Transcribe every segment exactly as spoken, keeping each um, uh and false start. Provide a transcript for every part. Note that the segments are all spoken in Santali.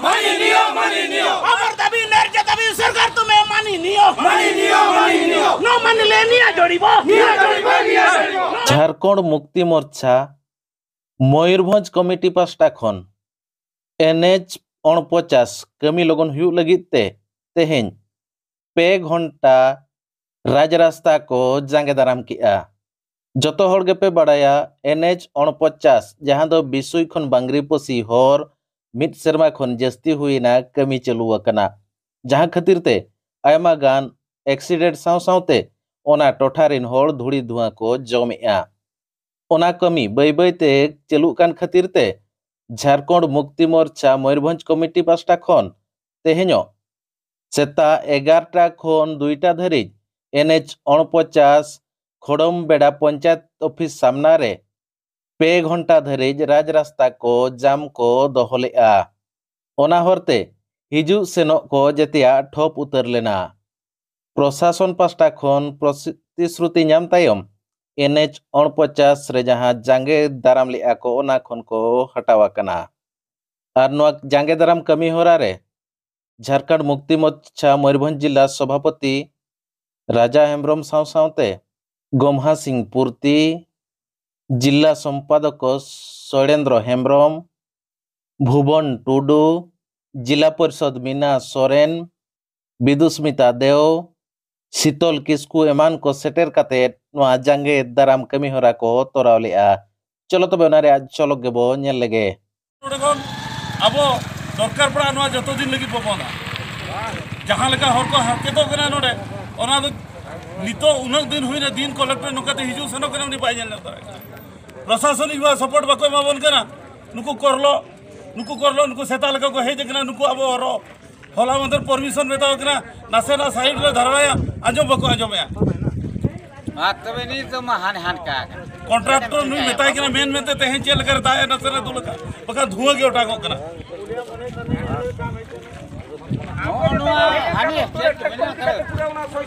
माननीय, माननीय। আমার দাবি ন্যায্য দাবি, সরকার তুমি মাননীয়। माननीय, माननीय। न मानिले निया जोड़िबो। निया जोड़िबो, निया जोड़िबो। झारखंड मुक्ति मोर्चा ᱢᱚᱭᱩᱨᱵᱷᱚᱸᱡᱽ ᱠᱚᱢᱤᱴᱤ ᱯᱟᱥᱴᱟ ᱠᱷᱚᱱ ᱮᱱ ᱮᱪ ᱚᱬᱯᱚᱪᱟᱥ ᱠᱟᱹᱢᱤ ᱞᱚᱜᱚᱱ ᱦᱩᱭᱩᱜ ᱞᱟᱹᱜᱤᱫ ᱛᱮ ᱛᱮᱦᱮᱧ ᱯᱮ ᱜᱷᱚᱱᱴᱟ ᱨᱟᱡᱽ ᱨᱟᱥᱛᱟ ᱠᱚ ᱡᱟᱸᱜᱮ ᱫᱟᱨᱟᱢ ᱠᱮᱜᱼᱟ᱾ ᱡᱚᱛᱚ ᱦᱚᱲ ᱜᱮᱯᱮ ᱵᱟᱲᱟᱭᱟ, ᱮᱱ ᱮᱪ ᱚᱬᱯᱚᱪᱟᱥ, ᱡᱟᱦᱟᱸ ᱫᱚ ᱵᱤᱥᱩᱭ ᱠᱷᱚᱱ ᱵᱟᱝᱨᱤᱯᱚᱥᱤ ᱦᱚᱨ ᱢᱤᱫ ᱥᱮᱨᱢᱟ ᱠᱷᱚᱱ ᱡᱟᱹᱥᱛᱤ ᱦᱩᱭᱮᱱᱟ ᱠᱟᱹᱢᱤ ᱪᱟᱹᱞᱩ ᱟᱠᱟᱱᱟ, ᱡᱟᱦᱟᱸ ᱠᱷᱟᱹᱛᱤᱨ ᱛᱮ ᱟᱭᱢᱟ ᱜᱟᱱ ᱮᱠᱥᱤᱰᱮᱱᱴ ᱥᱟᱶ ᱥᱟᱶᱛᱮ ᱚᱱᱟ ᱴᱚᱴᱷᱟ ᱨᱤᱱ ᱦᱚᱲ ᱫᱷᱩᱲᱤ ᱫᱷᱩᱣᱟᱹ ᱠᱚ ᱡᱚᱢᱮᱜᱼᱟ᱾ ᱚᱱᱟ ᱠᱟᱹᱢᱤ ᱵᱟᱹᱭ ᱵᱟᱹᱭ ᱛᱮ ᱪᱟᱹᱞᱩᱜ ᱠᱟᱱ ᱠᱷᱟᱹᱛᱤᱨ ᱛᱮ ᱡᱷᱟᱨᱠᱷᱚᱸᱰ ᱢᱩᱠᱛᱤ ᱢᱳᱨᱪᱟ ᱢᱚᱭᱩᱨᱵᱷᱚᱸᱡᱽ ᱠᱚᱢᱤᱴᱤ ᱯᱟᱥᱴᱟ ᱠᱷᱚᱱ ᱛᱮᱦᱮᱧᱚᱜ ᱥᱮᱛᱟᱜ ᱮᱜᱟᱨᱚᱴᱟ ᱠᱷᱚᱱ ᱫᱩᱭᱴᱟ ᱫᱷᱟᱹᱨᱤᱡ ᱮᱱ ᱮᱪ ᱚᱬᱯᱚᱪᱟᱥ ᱠᱷᱚᱲᱚᱢ ᱵᱮᱲᱟ ᱯᱚᱧᱪᱟᱭᱮᱛ ᱚᱯᱷᱤᱥ ᱥᱟᱢᱱᱟ ᱨᱮ ᱯᱮ ᱜᱷᱚᱱᱴᱟ ᱫᱷᱟᱹᱨᱤᱡ ᱨᱟᱡᱽ ᱨᱟᱥᱛᱟ ᱠᱚ ᱡᱟᱢ ᱠᱚ ᱫᱚᱦᱚ ᱞᱮᱫᱼᱟ᱾ ᱚᱱᱟ ᱦᱚᱨᱛᱮ ᱦᱤᱡᱩᱜ ᱥᱮᱱᱚᱜ ᱠᱚ ᱡᱮᱛᱮᱭᱟᱜ ᱴᱷᱚᱯ ᱩᱛᱟᱹᱨ ᱞᱮᱱᱟ᱾ ᱯᱨᱚᱥᱟᱥᱚᱱ ᱯᱟᱥᱴᱟ ᱠᱷᱚᱱ ᱯᱨᱚᱛᱤᱥᱨᱩᱛᱤ ᱧᱟᱢ ᱛᱟᱭᱚᱢ ᱮᱱ ᱮᱪ ᱚᱬᱯᱚᱪᱟᱥ ᱨᱮ ᱡᱟᱦᱟᱸ ᱡᱟᱸᱜᱮ ᱫᱟᱨᱟᱢ ᱞᱮᱫᱼᱟ ᱠᱚ, ᱚᱱᱟ ᱠᱷᱚᱱ ᱠᱚ ᱦᱟᱴᱟᱣ ᱟᱠᱟᱱᱟ᱾ ᱟᱨ ᱱᱚᱣᱟ ᱡᱟᱸᱜᱮ ᱫᱟᱨᱟᱢ ᱠᱟᱹᱢᱤ ᱦᱚᱨᱟ ᱨᱮ ᱡᱷᱟᱨᱠᱷᱚᱸᱰ ᱢᱩᱠᱛᱤ ᱢᱳᱨᱪᱟ ᱢᱚᱭᱩᱨᱵᱷᱚᱸᱡᱽ ᱡᱤᱞᱟ ᱥᱚᱵᱷᱟᱯᱚᱛᱤ ᱨᱟᱡᱟ ᱦᱮᱢᱵᱨᱚᱢ ᱥᱟᱶ ᱥᱟᱶᱛᱮ ᱜᱚᱢᱦᱟ ᱥᱤᱝ ᱯᱩᱨᱛᱤ, ᱡᱤᱞᱟ ᱥᱚᱢᱯᱟᱫᱚᱠ ᱥᱚᱭᱲᱮᱱᱫᱨᱚ ᱦᱮᱢᱵᱨᱚᱢ, ᱵᱷᱩᱵᱚᱱ ᱴᱩᱰᱩ, ᱡᱤᱞᱟ ᱯᱚᱨᱤᱥᱚᱫ ᱢᱤᱱᱟ ᱥᱚᱨᱮᱱ, ᱵᱤᱫᱩᱥᱢᱤᱛᱟ ᱫᱮᱣ, ᱥᱤᱛᱚᱞ ᱠᱤᱥᱠᱩ ᱮᱢᱟᱱ ᱠᱚ ᱥᱮᱴᱮᱨ ᱠᱟᱛᱮ ᱱᱚᱣᱟ ᱡᱟᱸᱜᱮ ᱫᱟᱨᱟᱢ ᱠᱟᱹᱢᱤ ᱦᱚᱨᱟ ᱠᱚ ᱛᱚᱨᱟᱣ ᱞᱮᱫᱼᱟ᱾ ᱪᱚᱞᱚ ᱛᱚᱵᱮ ᱚᱱᱟ ᱨᱮᱭᱟᱜ ᱪᱚᱞᱚᱠ ᱜᱮᱵᱚ ᱧᱮᱞ ᱞᱮᱜᱮ᱾ ᱱᱚᱰᱮ ᱠᱷᱚᱱ ᱟᱵᱚ ᱫᱚᱨᱠᱟᱨ ᱯᱟᱲᱟᱜᱼᱟ, ᱱᱚᱣᱟ ᱡᱚᱛᱚ ᱫᱤᱱ ᱞᱟᱹᱜᱤᱫ ᱵᱚ ᱵᱚᱱᱫᱟ᱾ ᱡᱟᱦᱟᱸ ᱞᱮᱠᱟ ᱦᱚᱲ ᱠᱚ ᱦᱟᱨᱠᱮᱛᱚᱜ ᱠᱟᱱᱟ ᱱᱚᱰᱮ, ᱚᱱᱟ ᱫᱚ ᱱᱤᱛᱚᱜ ᱩᱱᱟᱹᱜ ᱫᱤᱱ ᱦᱩᱭᱱᱟ, ᱫᱤᱱ ᱠᱚᱞᱮᱠᱴᱚᱨ ᱱᱚᱝᱠᱟᱛᱮ ᱦᱤᱡᱩᱜ ᱥᱮᱱᱚᱜ ᱠᱟᱱᱟ, ᱩᱱᱤ ᱵᱟᱭ ᱧᱮᱞ ᱧᱟᱢ ᱫᱟᱲᱮᱭᱟᱜ ᱠᱟᱱᱟ᱾ ᱯᱨᱚᱥᱟᱥᱚᱱᱤᱠ ᱵᱷᱟᱵᱮ ᱥᱟᱯᱳᱨᱴ ᱵᱟᱠᱚ ᱮᱢᱟ ᱵᱚᱱ ᱠᱟᱱᱟ᱾ ᱱᱩᱠᱩ ᱠᱚᱨᱞᱚ, ᱱᱩᱠᱩ ᱠᱚᱨᱞᱚ, ᱱᱩᱠᱩ ᱥᱮᱛᱟ ᱞᱮᱠᱟ ᱠᱚ ᱦᱮᱡ ᱟᱠᱟᱱᱟ, ᱱᱩᱠᱩ ᱟᱵᱚ ᱦᱚᱨᱚ ᱦᱚᱞᱟ ᱢᱟᱫᱷᱮᱨ ᱯᱟᱨᱢᱤᱥᱚᱱ ᱢᱮᱛᱟᱣ ᱠᱟᱱᱟ, ᱱᱟᱥᱮᱱᱟᱜ ᱥᱟᱭᱤᱰ ᱨᱮ ᱫᱷᱟᱨᱟᱭᱟ, ᱟᱸᱡᱚᱢ ᱵᱟᱠᱚ ᱟᱸᱡᱚᱢᱮᱜᱼᱟ᱾ ᱟᱨ ᱛᱚᱵᱮ ᱱᱤᱛ ᱫᱚ ᱢᱟ ᱦᱟᱱᱮ ᱦᱟᱱᱠᱟ ᱟᱠᱟᱱᱟ᱾ ᱠᱚᱱᱴᱨᱟᱠᱴᱚᱨ ᱱᱩᱭ ᱢᱮᱛᱟᱭ ᱠᱟᱱᱟ, ᱢᱮᱱ ᱢᱮᱱᱛᱮ ᱛᱮᱦᱮᱧ ᱪᱮᱫ ᱞᱮᱠᱟ ᱨᱮ ᱫᱟᱜ ᱮ ᱱᱟᱥᱮᱱᱟᱜ ᱫᱩᱞ ᱟᱠᱟᱫ, ᱵᱟᱠᱷᱟᱱ ᱫᱷᱩᱣᱟᱹ ᱜᱮ ᱚᱴᱟᱝᱚᱜ ᱠᱟᱱᱟ᱾ ᱱᱚᱜᱼᱚ ᱱᱚᱣᱟ ᱦᱟᱱᱮ ᱪᱮᱫ ᱢᱮᱱᱟᱜ ᱟᱠᱟᱫᱟ?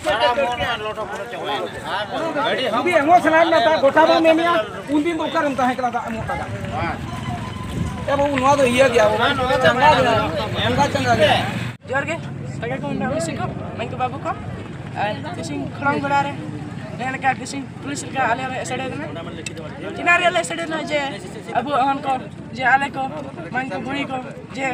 ᱥᱟᱱᱟᱢ ᱦᱚᱲ ᱞᱚᱴᱚ ᱯᱚᱴᱚ ᱪᱟᱵᱟᱭᱮᱱᱟ᱾ ᱟᱨ ᱜᱟᱹᱰᱤ ᱦᱚᱸ ᱡᱩᱫᱤ ᱮᱢᱚᱜ ᱥᱟᱱᱟᱭᱮᱫ ᱢᱮᱭᱟ, ᱛᱟ ᱜᱚᱴᱟ ᱵᱚᱱ ᱮᱢᱮᱭᱟ, ᱩᱱᱫᱤᱱ ᱫᱚ ᱚᱠᱟᱨᱮᱢ ᱛᱟᱦᱮᱸ ᱠᱟᱱᱟ ᱫᱟᱜ ᱮᱢᱚᱜ ᱴᱟᱠᱟ? ᱮ ᱵᱟᱹᱵᱩ, ᱱᱚᱣᱟ ᱫᱚ ᱤᱭᱟᱹ ᱜᱮᱭᱟ ᱵᱟᱹᱵᱩ, ᱪᱟᱸᱜᱟ ᱜᱮᱭᱟ, ᱵᱚᱸᱜᱟ ᱪᱟᱸᱜᱟ ᱜᱮᱭᱟ᱾ ᱡᱚᱦᱟᱨ ᱜᱮ, ᱥᱟᱸᱜᱮ ᱠᱚ ᱢᱮᱱᱟᱜ ᱢᱤᱥᱤ ᱠᱚ, ᱢᱟᱹᱭ ᱠᱚ ᱵᱟᱹᱵᱩ ᱠᱚ, ᱟᱨ ᱛᱤᱥᱤᱧ ᱠᱷᱚᱲᱚᱝ ᱜᱚᱲᱟ ᱨᱮ ᱡᱟᱦᱟᱸ ᱞᱮᱠᱟ ᱛᱤᱥᱤᱧ ᱯᱩᱞᱤᱥ ᱞᱮᱠᱟ ᱟᱞᱮ ᱞᱮ ᱮᱥᱮᱫ ᱮᱱᱟ, ᱪᱮᱱᱟᱜ ᱨᱮᱭᱟᱜ ᱞᱮ ᱮᱥᱮᱫ ᱮᱱᱟ ᱡᱮ ᱟᱵᱚ ᱦᱚᱱ ᱠᱚ, ᱡᱮ ᱟᱞᱮ ᱠᱚ, ᱢᱟᱹᱭ ᱠᱚ ᱵᱩᱲᱦᱤ ᱠᱚ, ᱡᱮ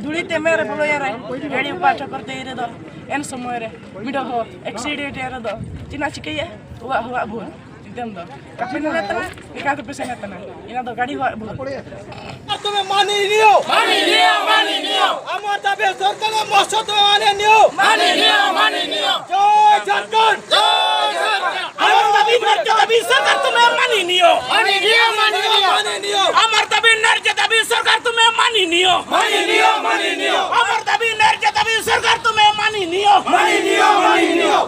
ᱫᱷᱩᱲᱤ ᱛᱮ ᱢᱮᱨ ᱵᱚᱞᱚᱭᱟ ᱨᱮ, ᱜᱟᱹᱰᱤ ᱩᱯᱟ ᱴᱷᱚᱠᱚᱨ ᱛᱮ ᱨᱮᱫᱚ, ᱮᱱ ᱥᱚᱢᱚᱭ ᱨᱮ ᱢᱤᱫ ᱦᱚᱲ accident ᱨᱮᱫᱚ ᱪᱮᱫᱟᱜ ᱪᱤᱠᱟᱹᱭᱟ? ᱚᱣᱟᱜ ᱦᱚᱣᱟᱜ ᱵᱷᱩᱞ᱾ ᱪᱤᱛᱟᱹᱢ ᱫᱚ ᱠᱟᱯᱮ ᱱᱮᱞᱮ ᱛᱟᱱᱟ, ᱮᱠᱟ ᱛᱮ ᱯᱮᱥᱮ ᱱᱮ ᱛᱟᱱᱟ, ᱤᱱᱟ ᱫᱚ ᱜᱟᱹᱰᱤ ᱦᱚᱣᱟᱜ ᱵᱷᱩᱞ᱾ তুমি মাননীয়, মাননীয়, মাননীয়। আমার দাবি সরকারের মসজিদ মাননীয়, মাননীয়, মাননীয়। জয় ঝাড়খণ্ড, জয় ঝাড়খণ্ড। আমার দাবি ন্যায্য দাবি সরকার তুমি মাননীয়, মাননীয়, মাননীয়, মাননীয়। আমার দাবি ন্যায্য দাবি সরকার তুমি মাননীয়, মাননীয়, মাননীয়। আমার দাবি ন্যায্য দাবি সরকার তুমি মাননীয়, মাননীয়, মাননীয়।